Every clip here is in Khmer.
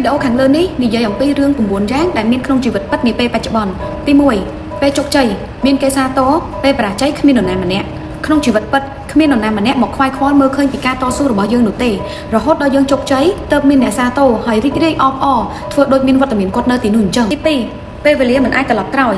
វីដេអូខាងលើនេះនិយាយអំពីរឿង9យ៉ាងដែលមានក្នុងជីវិតពិតនាពេលបច្ចុប្បន្នទី1ពេលជោគជ័យមានគេសាទរពេលបរាជ័យគ្មាននរណាម្នាក់ក្នុងជីវិតពិតគ្មាននរណាម្នាក់មកខ្វាយខ្វល់មើលឃើញពីការតស៊ូរបស់យើងនោះទេរហូតដល់យើងជោគជ័យទើបមានអ្នកសាទរហើយរីករាយអបអរធ្វើដូចមានវត្តមានគាត់នៅទីនោះអញ្ចឹងទី2ពេលវេលាមិនអាចត្រឡប់ក្រោយ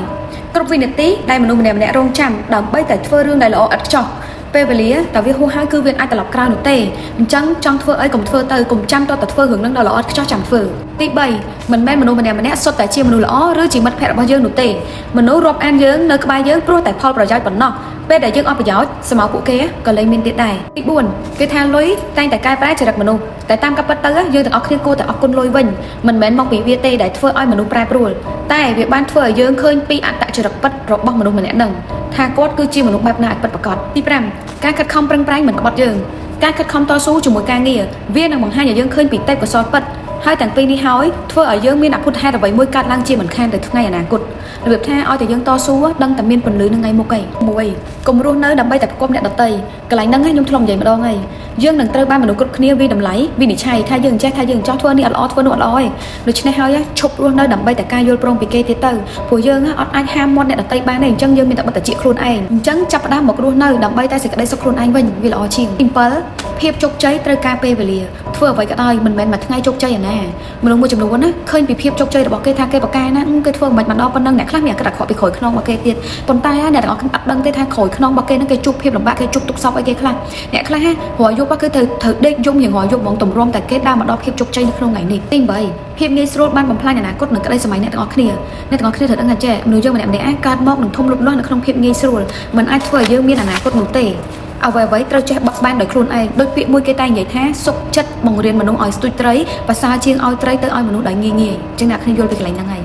គ្រប់វិនាទីដែលមនុស្សម្នាក់ៗរងចាំដើម្បីតែធ្វើរឿងដែលល្អឥតខ្ចោះ ពេលវេលាតែវាហួសហើយគឺវាអាចត្រឡប់ក្រោយនោះទេអញ្ចឹងចង់ធ្វើអីកុំធ្វើទៅកុំចាំតតែធ្វើរឿងហ្នឹងដល់ល្អឥតខ្ចោះចាំធ្វើទី3មិនមែនមនុស្សម្នាក់ម្នាក់សុទ្ធតែជាមនុស្សល្អឬជាមិត្តភក្តិរបស់យើងនោះទេមនុស្សរាប់អានយើងនៅក្បែរយើងព្រោះតែផលប្រយោជន៍ប៉ុណ្ណោះពេលដែលយើងអស់ប្រយោជន៍សមោពួកគេក៏លែងមានទៀតដែរទី4គេថាលុយតែងតែកែប្រែចរិតមនុស្សតែតាមការពិតទៅយើងទាំងអស់គ្នាគួរតែអរគុណលុយវិញមិនមែនមកពីវាទេដែលធ្វើឲ្យមនុស្សប្រែប្រួលតែវាបានធ្វើឲ្យយើងឃើញពីអត្តចរិតពិតរបស់មនុស្សម្នាក់ហ្នឹងថាគាត់គឺជាមនុស្សបែបណាឲ្យពិតប្រាកដទី5ការខិតខំប្រឹងប្រែងមិនក្បត់យើងការខិតខំតស៊ូជាមួយការងារវានឹងបង្ហាញឲ្យយើងឃើញពីទេពកោសល្យពិតហើយទាំងពីរនេះហើយធ្វើឲ្យយើងមានអភូតហេតុអ្វីមួយកើតឡើងជាមិនខានទៅថ្ងៃអនាគតរបៀបថាឲ្យតែយើងតស៊ូដឹងតែមានពន្លឺនៅថ្ងៃមុខឯងមួយកុំរស់នៅដើម្បីតែផ្គប់អ្នកដទៃកន្លែងហ្នឹងខ្ញុំធ្លាប់និយាយម្ដងហើយយើងនឹងត្រូវបានមនុស្សគ្រប់គ្នាវិតម្លៃវិនិច្ឆ័យថាយើងចេះថាយើងចង់ធ្វើនេះអត់ល្អធ្វើនោះអត់ល្អឯងដូច្នេះហើយឈប់រស់នៅដើម្បីតែការយល់ព្រមពីគេទៀតទៅព្រោះយើងអត់អាចហាមមាត់អ្នកដទៃបានទេអញ្ចឹងយើងមានតែបិទតិចខ្លួនឯងអញ្ចឹងចាប់ផ្ដើមមករស់នៅដើម្បីតែសេចក្តីសុខខ្លួនឯងវិញវាល្អជាងទី7ភាពជោគជ័យត្រូវការពេលវេលាធ្វើអ្វីក៏ដោយមិនមែនមួយថ្ងៃជោគជ័យឯណាមនុស្សមួយចំនួនណាឃើញពីភាពជោគជ័យរបស់គេថាគេបកកែណាគេធ្វើមិនបានដល់ប៉ុណ្ណឹងអ្នកខ្លះមានអាក្រក់ក្រក់ពីក្រោយខ្នងរបស់គេទៀតប៉ុន្តែអ្នកទាំងអស់គ្នាអត់ដឹងទេថាក្រោយខ្នងរបស់គេហ្នឹងគេជួបភាពលំបាកគេជួបទុក្ខសោកអីគេខ្លះអ្នកខ្លះរាល់យប់គឺត្រូវត្រូវដេកយំរៀងរាល់យប់ហ្មងទម្រាំតែគេដើរមកដល់ភាពជោគជ័យនៅក្នុងថ្ងៃនេះទី8ភាពងាយស្រួលបានបំផ្លាញអនាគតនិងក្តីសម័យអ្នកទាំងអស់គ្នាអ្នកទាំងអស់គ្នាត្រូវដឹងថាចេះមនុស្សយើងម្នាក់ម្នាក់កើតមកនឹងធំលូតលាស់នៅក្នុងភាពងាយស្រួលមិនអាចធ្វើឲ្យយើងមានអនាគតនោះទេអ្វីអ្វីត្រូវចេះបត់បែនដោយខ្លួនឯងដូចពាក្យមួយគេតែងនិយាយថាសុខចិត្តបង្រៀនមនុស្សឲ្យស្ទូចត្រីប្រសើរជាងឲ្យត្រីទៅឲ្យមនុស្សដែលងាយងាយអញ្ចឹងអ្នកគ្នាយល់ពីកន្លែងហ្នឹងហើយ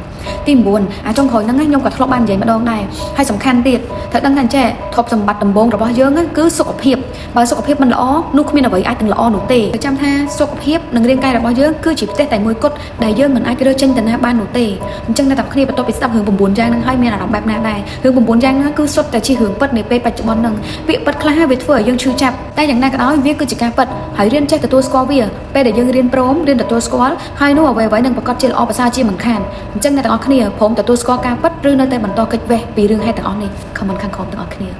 ទី9អាចុងក្រោយហ្នឹងខ្ញុំក៏ធ្លាប់បាននិយាយម្ដងដែរហើយសំខាន់ទៀតត្រូវដឹងថាចេះទ្រព្យសម្បត្តិដំបូងរបស់យើងគឺសុខភាពបើសុខភាពមិនល្អនោះគ្មានអ្វីអាចនឹងល្អនោះទេចាំថាសុខភាពនិងរាងកាយរបស់យើងគឺជាផ្ទះតែមួយគត់ដែលយើងមិនអាចរើចេញទៅណាបាននោះទេអញ្ចឹងអ្នកទាំងគ្នាបន្ទាប់ពីស្ដាប់រឿង9យ៉ាងហ្នឹងហើយមានអារម្មណ៍បែបណាដែររឿង9យ៉ាងហ្នឹងគឺសុទ្ធតែជារឿងពិតនាពេលបច្ចុប្បន្នហ្នឹងពាក្យពិតខ្លះវាធ្វើឲ្យយើងឈឺចាប់តែយ៉ាងណាក៏ដោយវាគឺជាការពិតហើយរៀនចេះទទួលស្គាល់វាពេលដែលយើងរៀនព្រមរៀនទទួលស្គាល់ហើយនោះអ្វីៗនឹងប្រកាសជាល្អប្រសើរជាមិនខានអញ្ចឹងអ្នកទាំងអស់គ្នាព្រមទទួលស្គាល់ការពិតឬនៅតែបន្តកិច្ចវេះពីរឿងហេតុទាំងអស់នេះ comment ខាងក្រោមទាំងអស់គ្នា។